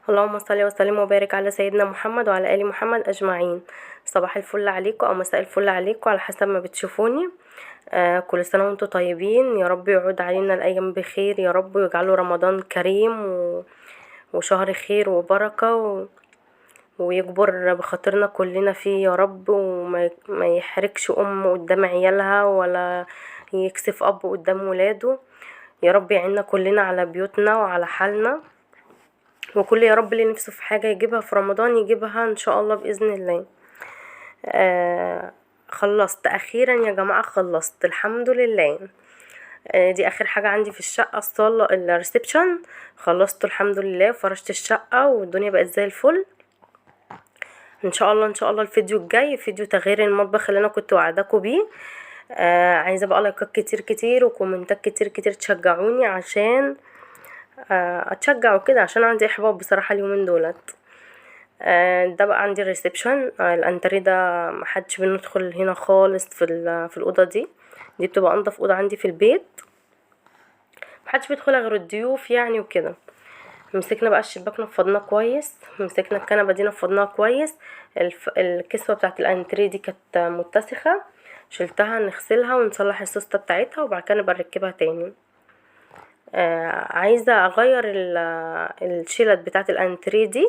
اللهم صل وسلم وبارك على سيدنا محمد وعلى آل محمد أجمعين. صباح الفل عليكم أو مساء الفل عليكم على حسب ما بتشوفوني. كل سنة وانتم طيبين، يا رب يعود علينا الأيام بخير يا رب، ويجعله رمضان كريم وشهر خير وبركة ويجبر بخاطرنا كلنا فيه يا رب، وما يحرجش أم قدام عيالها ولا يكسف أب قدام ولاده. يا رب يعيننا كلنا على بيوتنا وعلى حالنا، وكل يا رب اللي نفسه في حاجة يجيبها في رمضان يجيبها إن شاء الله بإذن الله. خلصت أخيرا يا جماعة، خلصت الحمد لله. دي آخر حاجة عندي في الشقة، الصالة ال reception خلصته الحمد لله، فرشت الشقة والدنيا بقت زي الفل. ان شاء الله ان شاء الله الفيديو الجاي فيديو تغيير المطبخ اللي انا كنت وعداكم بيه. عايزه بقى لايكات كتير كتير وكومنتات كتير كتير تشجعوني عشان اتشجع وكده، عشان عندي احباط بصراحة اليومين دولت. ده بقى عندي ال reception. الانتريه ده محدش بندخل هنا خالص في الاوضة دي، دي بتبقى انضف اوضة عندي في البيت، محدش بيدخلها غير الضيوف يعني وكده. مسكنا بقى الشباك نفضناه كويس، مسكنا الكنبة دي نفضناها كويس. الكسوة بتاعت الانتريه دي كانت متسخه، شلتها نغسلها ونصلح السوسته بتاعتها وبعد كده نبقى نركبها تاني. عايزه اغير الشلت بتاعت الانتريه دي،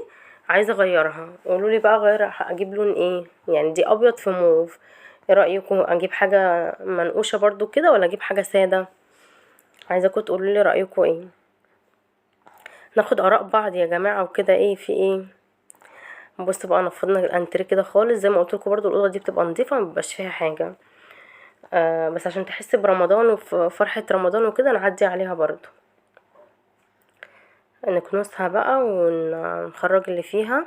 عايزه اغيرها. قولوا لي بقى اغير اجيب لون ايه؟ يعني دي ابيض في موف، ايه رايكم؟ اجيب حاجة منقوشه برضو كده ولا اجيب حاجة ساده؟ عايزاكم تقولوا لي رايكم ايه، ناخد اراء بعض يا جماعة وكده. ايه في ايه؟ بصوا بقى نفضنا الانتريه كده خالص، زي ما قلت لكم برضو الاوضة دي بتبقى نظيفة ما بيبقاش فيها حاجة، بس عشان تحس برمضان وفرحه رمضان وكده نعدي عليها برضو، نكنسها بقى ونخرج اللي فيها.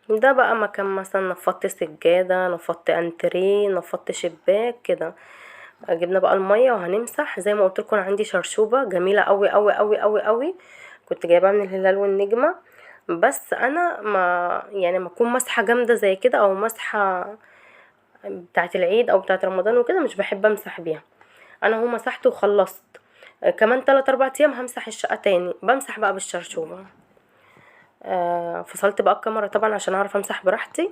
ده بقى مكان مثلا نفضت سجادة، نفضت انتريه، نفضت شباك كده. جبنا بقى المية وهنمسح. زي ما قلت لكم انا عندي شرشوبه جميلة قوي قوي قوي قوي قوي، كنت جايباها من الهلال والنجمه، بس انا ما يعني ما اكون مسحه جامدة زي كده او مسحه بتاعه العيد او بتاعه رمضان وكده مش بحب امسح بيها. انا هو مسحت وخلصت، كمان 3-4 ايام همسح الشقة تاني، بمسح بقى بالشرشوبه. فصلت بقى الكاميرا طبعا عشان اعرف امسح براحتي.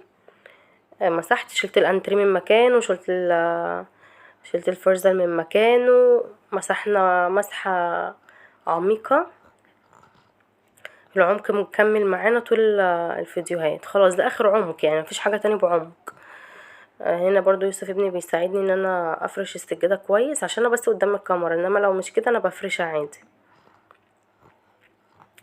مسحت، شلت الانتريه من مكانه، شلت الفرزة من مكانه، مسحنا مسحة عميقة. العمق مكمل معانا طول الفيديوهات، خلاص ده اخر عمق يعني مفيش حاجة تاني بعمق. هنا برضو يوسف ابني بيساعدني ان انا افرش السجادة كويس عشان انا بس قدام الكاميرا، انما لو مش كده انا بفرشها عادي.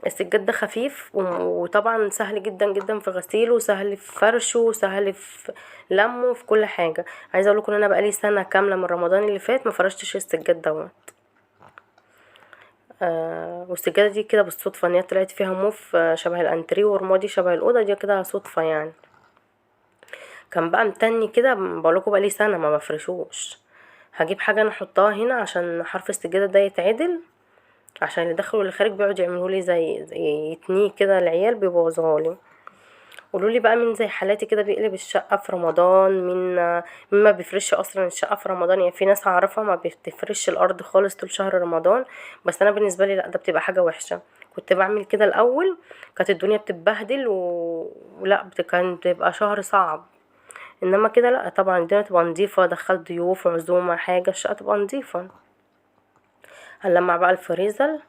السجاد ده خفيف وطبعا سهل جدا جدا في غسيله، وسهل في فرشه، وسهل في لمه، في كل حاجة. عايزه اقول لكم ان انا بقالي سنة كاملة من رمضان اللي فات ما فرشتش السجاد دوت. والسجاده دي كده بالصدفة ان هي طلعت فيها موف شبه الانتريه ورمادي شبه الاوضة دي كده صدفة يعني. كان بقى متني كده، بقول لكم بقالي سنة ما بفرشوش. هجيب حاجة انا احطها هنا عشان حرف السجادة ده يتعدل، عشان اللي داخل واللي خارج بيقعد يعملوا لي زي يتنيه كده، العيال بيبوظوها لي. قولوا لي بقى مين زي حالاتي كده بيقلب الشقة في رمضان، مين ما بيفرش اصلا الشقة في رمضان. يعني في ناس اعرفها ما بتفرش الارض خالص طول شهر رمضان، بس انا بالنسبة لي لا، ده بتبقى حاجة وحشة. كنت بعمل كده الاول، كانت الدنيا بتتبهدل ولا كان بتبقى شهر صعب، انما كده لا طبعا الدنيا تبقى نظيفة، دخلت ضيوف عزومة حاجة، الشقة تبقى نظيفة. هنلمع بقى الفريزر،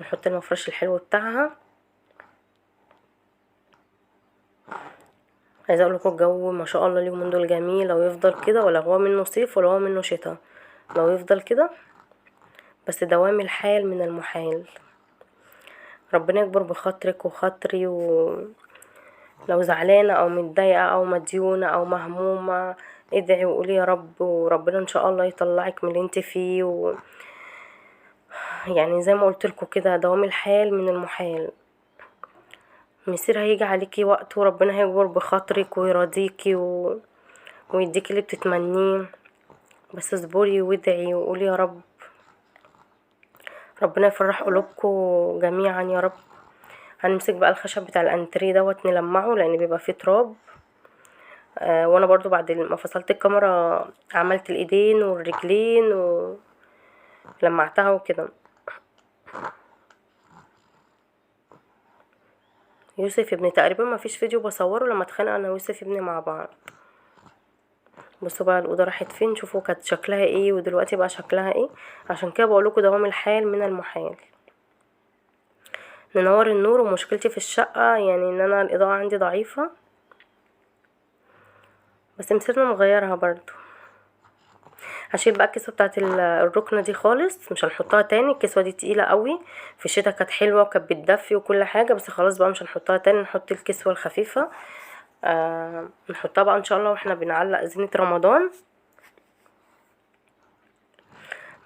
نحط المفرش الحلو بتاعها. عايزه اقول لكم الجو ما شاء الله اليومين دول جميل، لو يفضل كده، ولا هو منه صيف ولا هو منه شتاء، لو يفضل كده بس دوام الحال من المحال. ربنا يكبر بخاطرك وخاطري، ولو زعلانة او متضايقة او مديونه او مهمومه ادعي وقولي يا رب، وربنا ان شاء الله يطلعك من اللي انت فيه. يعني زي ما قلت لكم كده دوام الحال من المحال، مصير هيجي عليكي وقت وربنا هيجبر بخاطرك ويرضيكي ويديكي اللي بتتمنيه، بس اصبري وادعي وقولي يا رب. ربنا يفرح قلوبكم جميعا يا رب. هنمسك بقى الخشب بتاع الانتريه دوت نلمعه لان بيبقى فيه تراب. وانا برضو بعد ما فصلت الكاميرا عملت الايدين والرجلين ولمعتها وكده. يوسف ابني تقريبا ما فيش فيديو بصورة لما اتخانق انا ويوسف ابني مع بعض. بصوا بقى الاوضة راحت فين، شوفوا كانت شكلها ايه ودلوقتي بقى شكلها ايه. عشان كده بقول لكم دوام الحال من المحال. ننور النور. ومشكلتي في الشقة يعني ان انا الاضاءة عندي ضعيفة، بس مسيرنا نغيرها برضو. هشيل بقى الكسوة بتاعت الركنه دي خالص، مش هنحطها تاني. الكسوة دي تقيلة قوي، في الشتا كانت حلوة وكانت بتدفي وكل حاجة، بس خلاص بقى مش هنحطها تاني. نحط الكسوة الخفيفة، نحطها بقى ان شاء الله واحنا بنعلق زينة رمضان.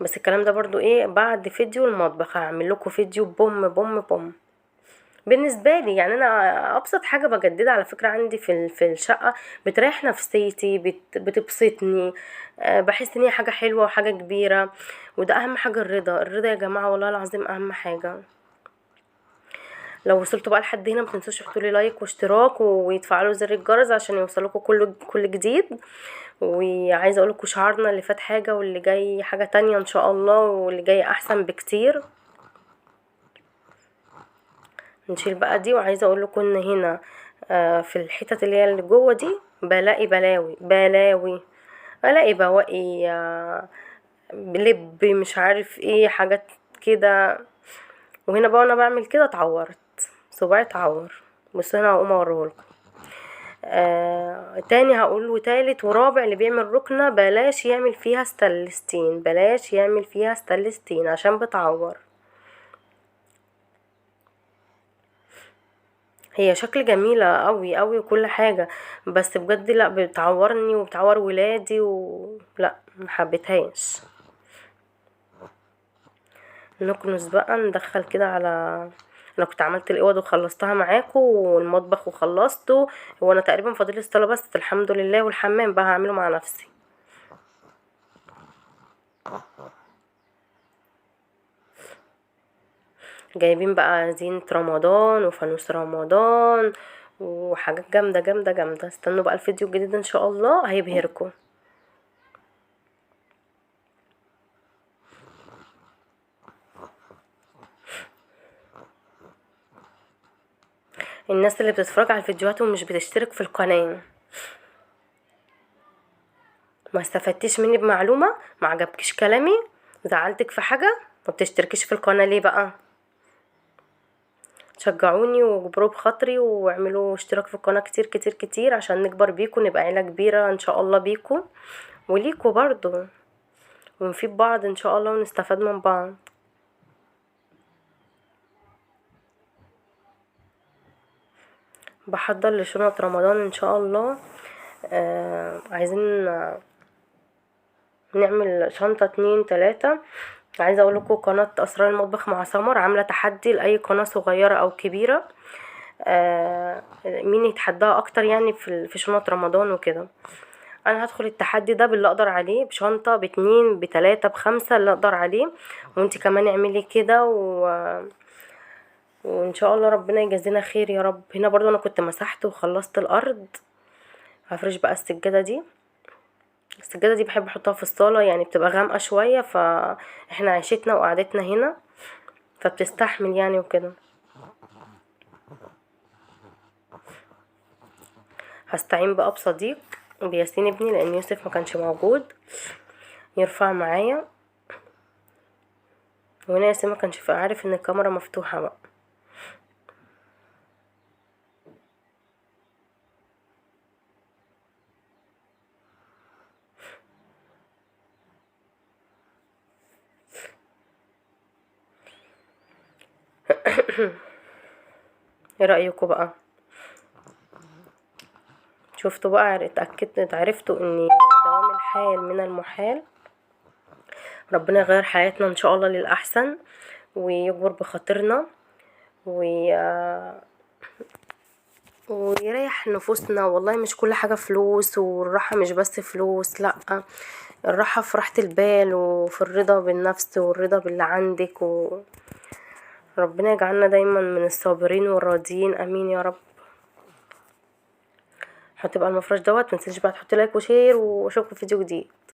بس الكلام ده برضو ايه بعد فيديو المطبخ، هعمل لكم فيديو بوم بوم بوم. بالنسبة لي يعني انا ابسط حاجة بجددها على فكرة عندي في الشقة، بتريح نفسيتي، بتبسطني، بحس ان هي حاجة حلوة وحاجه كبيرة. وده اهم حاجة، الرضا. الرضا يا جماعة والله العظيم اهم حاجة. لو وصلتوا بقى لحد هنا ما تنسوش تحطوا لي like واشتراك وتفعلوا زر الجرس عشان يوصلكوا كل جديد. وعايزه اقول لكم شعارنا اللي فات حاجة واللي جاي حاجة تانية ان شاء الله، واللي جاي احسن بكتير. نشيل بقى دي. وعايزه اقول لكم ان هنا في الحتت اللي هي اللي جوه دي بلاقي بلاوي بلاوي، بلاقي بواقي لب مش عارف ايه، حاجات كده. وهنا بقى وانا بعمل كده اتعورت، صباعي اتعور. بس هنا هقوم اوريهولكم. تاني هقول وتالت ورابع، اللي بيعمل ركنه بلاش يعمل فيها ستانلستين، بلاش يعمل فيها ستانلستين عشان بتعور. هي شكل جميلة قوي قوي وكل حاجة، بس بجد لا بتعورني وبتعور ولادي، ولا ما حبيتهاش. نكنس بقى، ندخل كده على، انا كنت عملت الاوض وخلصتها معاكم والمطبخ وخلصته، هو انا تقريبا فاضل لي الصاله بس الحمد لله، والحمام بقى هعمله مع نفسي. جايبين بقى زينة رمضان وفانوس رمضان وحاجات جامدة جامدة جامدة. استنوا بقى الفيديو الجديد ان شاء الله هيبهركم. الناس اللي بتتفرج على الفيديوهات ومش بتشترك في القناة، ما استفدتيش مني بمعلومة، ما عجبكيش كلامي، زعلتك في حاجة، ما بتشتركيش في القناة ليه بقى؟ شجعوني وجبروا بخاطري واعملوا اشتراك في القناة كتير كتير كتير عشان نكبر بيكم، نبقى عيلة كبيرة ان شاء الله بيكم وليكوا برضو، ونفيد بعض ان شاء الله ونستفاد من بعض. بحضر لشنط رمضان ان شاء الله. عايزين نعمل شنطة 2 3. عايزة اقول لكم قناة اسرار المطبخ مع سمر عاملة تحدي لأي قناة صغيرة او كبيرة، مين يتحداها اكتر يعني في شنط رمضان وكده. انا هدخل التحدي ده باللي اقدر عليه، بشنطة ب2 ب3 ب5 اللي اقدر عليه، وانتي كمان اعملي كده وان شاء الله ربنا يجازينا خير يا رب. هنا برضو انا كنت مسحت وخلصت الارض، هفرش بقى السجادة دي. السجادة دي بحب احطها في الصالة، يعني بتبقى غامقة شوية، فاحنا عيشتنا وقعدتنا هنا فبتستحمل يعني وكده. هستعين بقى بصديق بياسين ابني لان يوسف ما كانش موجود يرفع معايا، وهنا ياسين ما كانش عارف ان الكاميرا مفتوحة بقى. ايه رأيكم بقى؟ شفتوا بقى، اتأكدت، عرفتوا ان دوام الحال من المحال. ربنا يغير حياتنا ان شاء الله للأحسن ويجبر بخاطرنا ويريح نفوسنا. والله مش كل حاجة فلوس، والراحة مش بس فلوس، لا، الراحة في راحة البال وفي الرضا بالنفس والرضا باللي عندك. ربنا يجعلنا دايما من الصابرين والراضيين، امين يا رب. حطي بقى المفرش دوت، ما تنسيش بقى تحطي like و share، واشوفكم في فيديو جديد.